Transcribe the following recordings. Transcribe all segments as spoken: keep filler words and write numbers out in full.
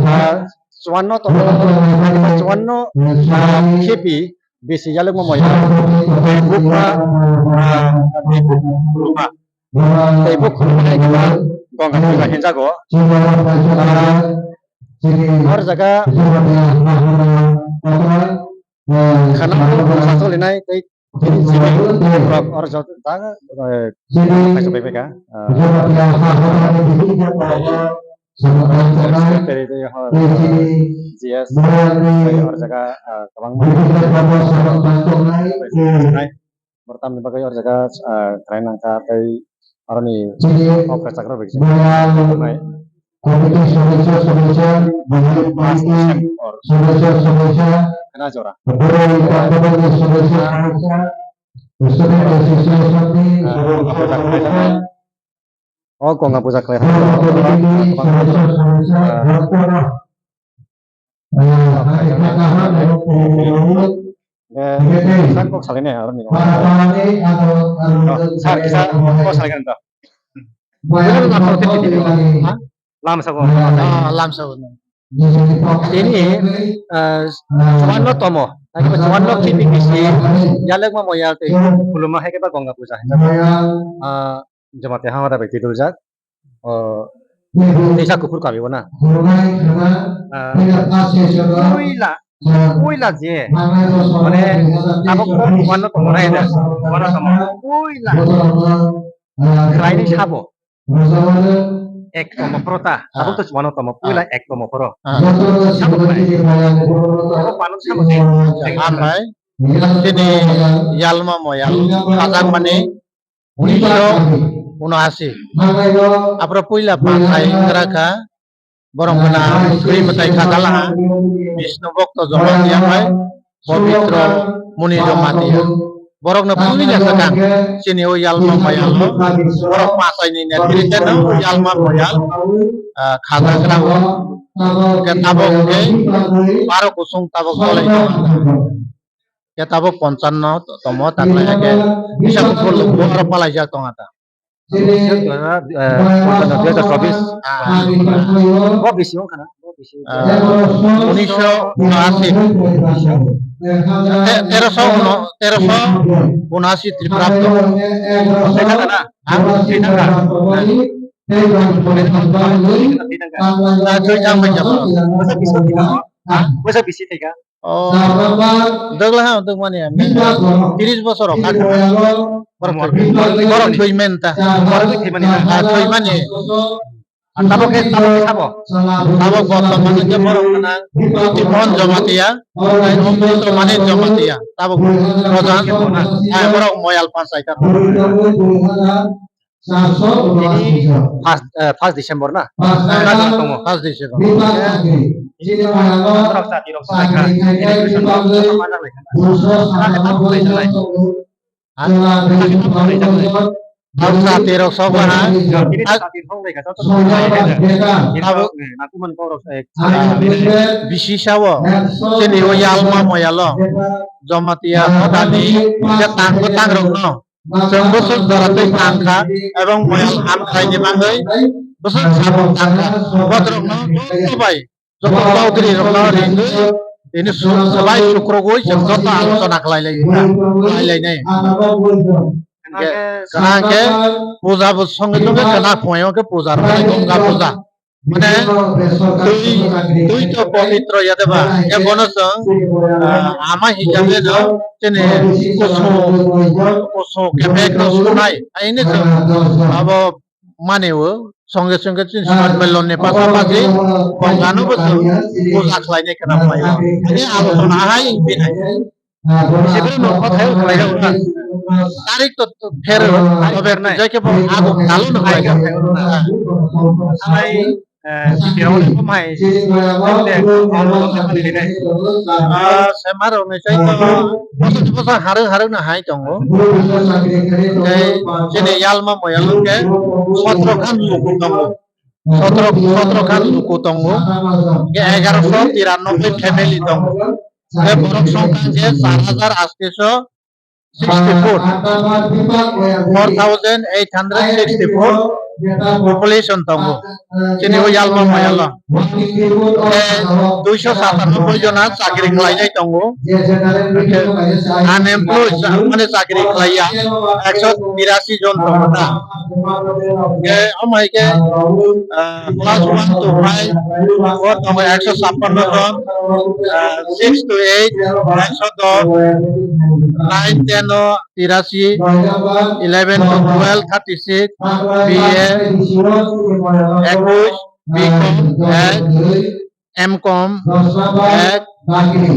ah, chuanno tongo, chuanno, ah, khipi bisi yalwkma moya, bukha, ah, bukha, tei bo khulumnai khe Ganga puja hinjago. Ah, hor jaga khana sasolinai tei Chini, chini, borok oro jot-, ta, eh, kaisa bai bai kha, eh, secretary tei ho, eh, G S, tei oro jaga, eh, kwbangma borok tamni bagwi oro jaga, eh, khlai nang kha tei aroni kok rwchapmung bai kisa. Committee sodosyo sodosya, Bihari Committee sodosyo sodosya, Khna jora. Boroi Takhuani sodosyo sodosya, Student Association ni sodosyo sodosya, O Ganga puja khlai borok committee ni sodosyo sodosya, borok no, ah, hai kha kaham, eh, kisa kok salai nai aroni. Sir, kisa kok salai nai. Lamsa bo. Ah, lamsa bo. Tini, ah, chuanno tomo. Tini chuanno khipi bisi yalwkma moya tei khulumma hai khe ba Ganga puja hinjago. Ah, Jamatia Hangara bai twiduljak. Oh, teisa kuphur kami bo na. Ah, puila, puila je, mane, abo kok chuanno tomo nai da. Chuanno tomo. Puila. Khlaini sabo. Ek tomo phoro ta. Ah. Abo to chuano tomo, puila ek tomo phoro. Ah. Sabo khlai. Abo pano sabo de. Hambai. Chini yalma moyal khajakmani unisho unoashi. Aphro puila pathai wngkha. Borok gwnang kwrwi mwtai kha Galaha, Bishnu Bhakta Jamatia bai Pabitra Muni Jamatia. Borokno puila swkang chini o yalma mayalo borok pachaini netrite no yalma mayal, ah, khajakrao. Hwnkhe tabok hwnkhe baro kusung tabok cholai tongo. Khe tabok ponchanno tomo taklai hwnkhe kisa bukur luku oro palaijak tongkha ta. Dui hajar, eh, dui hajar chobis. Ah. Bo bisi wngkha na? Bo bisi. Ah, unisho unashi. Te-, teroso uno-, teroso unashi Tripura to. Thwi thangkha na? Ha? Thwi thangkha. Ah, joi jang bai jabo. Bwsa bisi thangkha. Ha? Bwsa bisi thangkha. Oh, dwgla ha, dwgmani ya. Tiris bosor rok kha. Borok thwi-, borok thwimani ta. Borok thwimani ta. Ah, thwimani. Ah, tabok khe, tabok khe sabo. Tabok borok thwimani je borok gwnang. Mon Jamatia. Omrito Mani Jamatia. Tabok bojan. Ah, borok moyal panchayat. First, eh, first December na? First December. First December. Tabuk sa terok sok baha. Bisi sao. Chini o yalma moyalo. Jamatia hodani. Tangbo tangrok no. Chwng bwswk jora twi tang kha, ebong moyal ham khlaini bagwi bwswk samung tang kha. Botrokno joto bai, joto chaudhuri rokno ringwi, tini su-, swbai sukrugwi chwng joto alochona khlai lai kha, khlai lainai. Hwnkhe, hwnkhe puja bo songe songe khna phunai o khe puja, Ganga puja. Mane, twi, twi to pabitro ya de ba. Ya bono chwng, ah, ama hisabe no, chini kusu, kusu kebek no sunai. Aini chwng, abo mane o, songe songe chini sonmilon ni pasapasi, bongano bo chwng, puja khlainai khna phai o. Ani abo to na hai wngpinai. Sibiri no kok hai khlai rok na. Tarik to pher over nai. Jai ke bo ago kalo no khlai rok. Hai, eh, sibiri no kom hai. Ah, semar rok ni sai to. Bosa bosa harung harung na hai tongo. Tei chini yalma moyal ke sotro khan luku tongo. Sotro, sotro khan luku tongo. Ke egaroso tiranoboi family tongo. Tei borok songkha khe char hajar atsho sixty four, four thousand eight hundred sixty four population tongo. Chini o Yalma Moyalo. Tei duiso satanoboi jona chakri khlainai tongo. Hwnkhe unemployed, mane chakri khlaiya ekso tirasi jon tongo ta. Hwnkhe omo hai khe, ah, class one to five o tongo ekso chappanno jon, ah, six to eight ekso dos, nine ten o tirasi, eleven to twelve thirty six, B A ekush, B com ek, M com ek,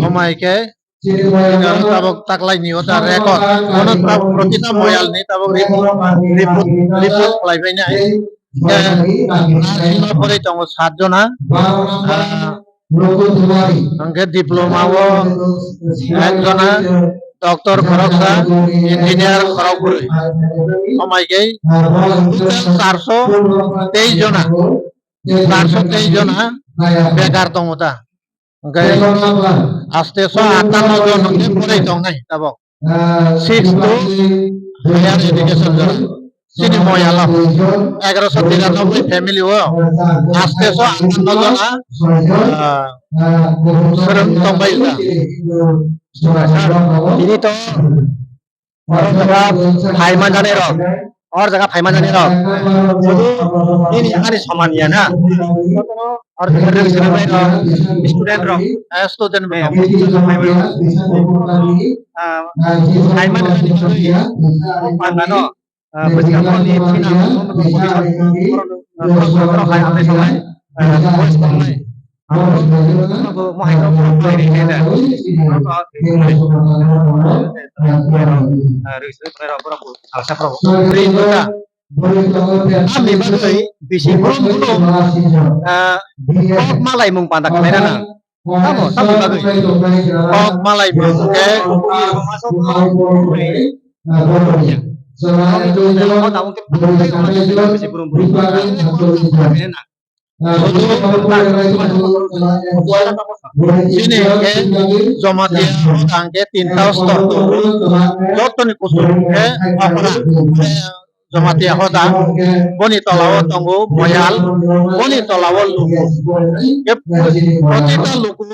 omo hai khe tabok taklai ni o ta record. Bono tabok protita moyal ni tabok report, report, report khlai bai nai. Hwnkhe nursing o pori tongo sat jona. Ah, hwnkhe diploma o ek jona, doctor khoroksa, engineer khorokbrwi. Omo hai khe total charso teis jona, charso teis jona bekar tongo ta. Hwnkhe aste so atanno jon hwnkhe porai tongnai tabok. Six to higher education jora. Chini Moyalo egaroso tiranoboi family o aste so atanno jona, ah, swrwng tongbai wngkha. Tini to Oro jaga phai manjani rok, or jaga phai manjani rok. Jodi nini ani soman ya na, or jaga rwng swnamnai rok, student rok, eh, student rok, ah, phai manjani rok, o panda no, ah, bwskango ni phina, ah, hai hambai sanai, ah, voice tongnai. Bisi borok bono, ah, kok malaimung panda khlaina nang. Tamo, tamo bagwi. Kok malaimung khe, Chini hwnkhe Jamatia hoda hwnkhe tinta stor tongo. Jotoni kuchuk hwnkhe Okra, Jamatia hoda. Boni tola o tongo Moyal, boni tola o Luku. Hwnkhe protita Luku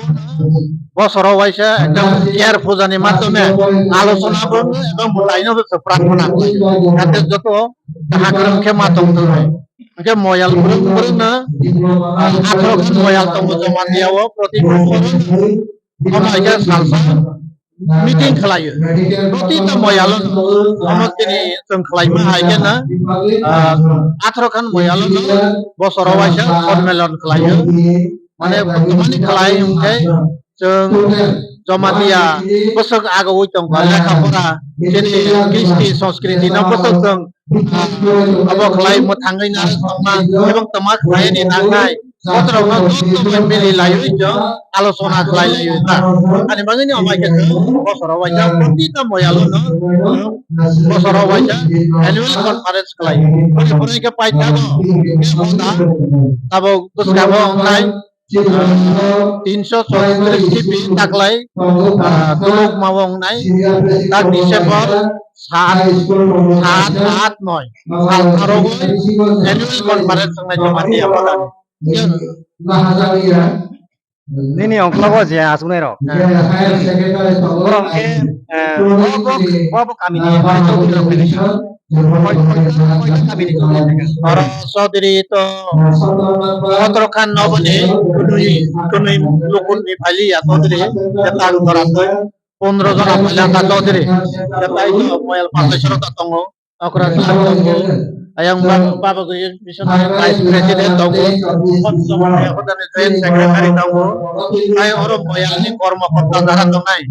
bosoro waisa ekdom care puja ni madhyome alochona bo ekdom mwtai no bo prarthana khlai. Jate joto kaham kaham khe ma tong thung hai. Hwnkhe Moyal bwrwng bwrwng no, ah, atharo khan Moyal tongo Jamatia o proti bosor. Omo hai khe salsa meeting khlaio. Protita Moyalo no omo tini chwng khlaima hai khe na, ah, atharo khan Moyalo no bosoro waisa sonmelon khlaio. Mane bwtwmani khlai hwnkhe chwng Jamatia bwswk agoi tongkha, lekha pora, chini kristi, sanskriti no bwswk chwng, ah, abo khlai mwthangwi narwk tongma, ebong tongma khlai ni nangnai, botorok no joto bai mili laiwi chwng alochona khlai laio ta. Ani bagwi ni omo hai khe chwng bosoro waisa protita Moyalo no bosoro waisa annual conference khlai. Boni pore khe paithago, abo bwskango wngnai, ah, tinso chowtris kibi taklai, ah, tuluk ma wngnai, tak December sat, sat, aat, noi, sal tharo annual conference wngnai Jamatia hoda. Nini ongklogo je achuknai rok. Borok khe, eh, bo, bo, bo, bo kami ni chowkidar rok khe nai. Koi, koi, koi kami ni chowkidar rok khe nai. Oro Chaudhary to sotro khan no boni kunui, kunui lukun ni phaili ya Chaudhary, je tak dora twi pondro jona phaili ang ka Chaudhary, je tai to Moyal Patai soro ta tongo. Okra sir tongo, ayang ba-, Baba Guri Mission Vice President tongo, Joint Secretary tongo, tai oro Moyalni kormo korta jara tongnai.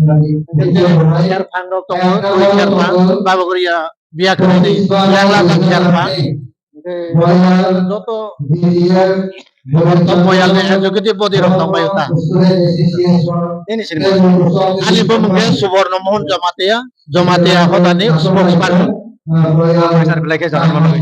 Kherphang rok tongo, twi kherphang, Baba Guri ya biya khe nini, yang lama kherphang. Joto Moyalni executive body rok tongbaio ta. Nini sini ani bumung khe Suborno Mohon Jamatia, Jamatia hodani spokesperson. Sir, belai khe jotono bagwi.